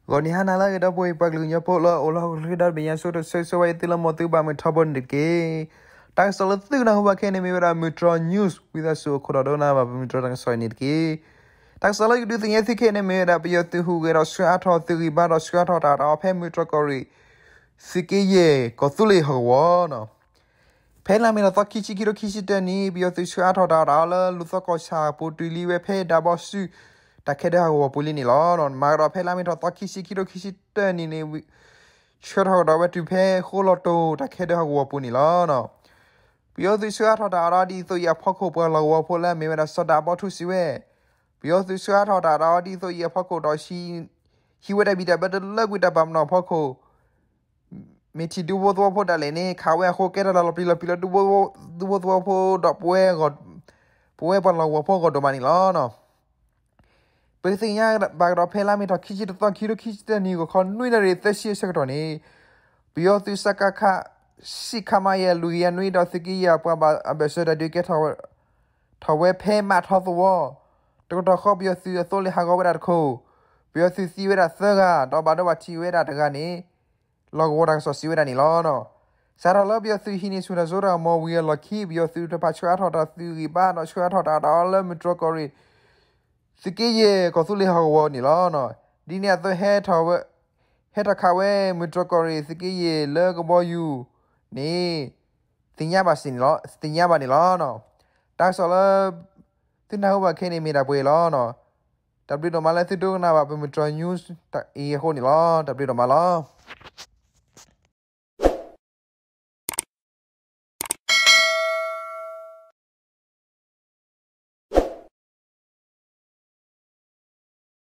ဂီၤနံၤဟါနၤလၢအဂ့ၤ ဒီပုၢ်ဝဲၢ်ပှၤကလုာ်ကညီဖိလၢအိၣ်လၢဟီၣ်ခိၣ်ချၢဒီတဘ့ၣ်ညါ ဆိၣ်ဂ့ၤဆိၣ်ဝါယသုလၢမူခိၣ်ဘၣ်မုာ်ထီဘိန့ၣ်တက့ၢ်. တၢ်ကစီၣ်လၢသုကနၢ်ဟူဘၣ်ခဲအံၤန့ၣ် မ့ၢ်ဝဲဒၣ်မုၢ်တြီၢ် news ဝံသးစူၤ အိၣ်ခိးဒီးဒိကနၣ်ဘၣ်ပမုၢ်တြီၢ်တၢ်ကစီၣ်အံၤန့ၣ်တက့ၢ်. တၢ်ကစီၣ်လၢယကဒုးသ့ၣ်ညါသုခဲအံၤန့ၣ် မ့ၢ်ဝဲဒၣ် ပယီၤသုးဟူးဂဲၤဒီးဆှၢအါထီၣ်သုးဂံၢ်ဘါဒီးဆှၢအါထီၣ်တၢ်အီၣ်တၢ်အီဖဲမုၢ်တြီၢ်ကီၢ်ရ့ၣ် သုးက့ယဲၢ် ကီၢ်သူလ့ၤဟီၣ်ကဝီၤန့ၣ် ဖဲလါမ့ၤထီၣ်သီခံဆံခံထိခံဆံတၢနံၣ် ပယီၤသုးဆှၢအါထီၣ်တၢ်အီၣ်တၢ်အီလၢလူၤသီကီၢ်ဆၣ်အပူၤတုၤလံဝဲဖဲဒၣ်ဘီစု တၢ်ခဲဒၢဟီၣ်ကဝီၤပူၤလံန့ၣ်လီၤ. မၤကဒီးဖဲလါမ့ၤထီၣ်သီခံဆံခံထိခံဆံတၢနံၣ်န့ၣ် ဆှၢထီၣ်ကဒီးဝဲတုၤဖဲဃိလီၤတိၤတၢ်ခဲဒၢဟီၣ်ကဝီၤပူၤန့ၣ်လီၤ. ပယီၤသုးဆှၢအါထီၣ်တၢ်အီၣ်တၢ်အီဒ်သိးအံၤအဖီခိၣ် ပှၤလီၢ်ကဝီၤဖိလၢအမ့ၢ်ဝဲဒၣ်စီၤဒၤဘီထူစံးဝဲ ပယီၤသုးဆှၢအါထီၣ်တၢ်အီၣ်တၢ်အီဒ်သိးအံၤအဖီခိၣ်ဒီး ဟံးဝဲတၢ်ဘံၣ်တၢ်ဘၢတလၢကွံာ်တၢ်ပာ်ပနီၣ်အဖီခိၣ် မ့ၢ်ထံၣ်ဒူဖိသဝီဖိဒၣ်လဲာ်န့ၣ် ခးဝဲအဃိ ကဲထီၣ်တၢ်လီၤပျံၤလီၤဖုးလၢဒူဖိသဝီဖိဒီး ပဝဲပှၤလီၢ်ကဝီၤဖိအဂီၢ်ဒိၣ်မးန့ၣ်လီၤ. ပကသ့ၣ်ညါဘၣ်ကဒီးဖဲလါမ့ၤထီၣ်ခံဆံတသီ ခံထိခံဆံတၢနံၣ် ဂီၤခီနွံနၣ်ရံၣ်သၢဆံအဆၢကတီၢ်န့ၣ် ပယီၤသုး စကခ စံးခမရ လွံၢ်ကယၤနွံဒီးသုးက့ယဲၢ်အပှၤဘၣ်အဘၢၣ်စၢၤတၢ်ဒုးကဲထီၣ် ထီၣ်ဝဲဖဲမးထီသဝီ တကတီၢ်ဃီ ပယီၤသုးအသိလ့ၣ်ဟးဂီၤဝဲဒၣ်တခိၣ်, ပယီၤသုးသံဝဲဒၣ်သၢဂၤ ဒီးဘၣ်ဒိဘၣ်ထံးဝဲဒၣ်တဂၤန့ၣ် လီၢ်ကဝီၤတၢ်ကစီၣ်စံးဝဲဒၣ်န့ၣ်လီၤ. စးထီၣ်လၢပယီၤသုးဟံးန့ၢ်ဆူၣ်တၢ်စိတၢ်ကမီၤဝံၤအလီၢ်ခံ ပယီၤသုးတဖၣ်ဆှၢအါထီၣ်တၢ်သုးဂံၢ်ဘါဒီးဆှၢအါထီၣ်တၢ်အီၣ်တၢ်အီလၢမုၢ်တြီၢ်ကီၢ်ရ့ၣ် သုးက့ယဲၢ် ကီၢ်သူလ့ၤဟီၣ်ကဝီၤန့ၣ်လီၤ. ဒ်န့ၣ်အသိး ဟဲထီၣ်ဝဲ ဟဲထီၣ်ခးဝဲမုၢ်တြီၢ်ကီၢ်ရ့ၣ်သုးက့ယဲၢ်လၢကဘီယူၤန့ၣ် သ့ၣ်ညါဘၣ်စ့ၢ်န့ၣ်လီၤ, သ့ၣ်ညါဘၣ်န့ၣ်လီၤ. တၢ်ကစီၣ်လၢ သုနၢ်ဟူဘၣ်ခဲအံၤန့ၣ် မ့ၢ်ဒၣ်ပှဲၤလီၤ. တၢ်ဘျုးဒိၣ်မးလၢသုဒိကနၣ်ဘၣ်ပမုၢ်တြီၢ် news အံၤအဃိန့ၣ်လီၤ. တၢ်ဘျုးဒိၣ်မးလီၤ.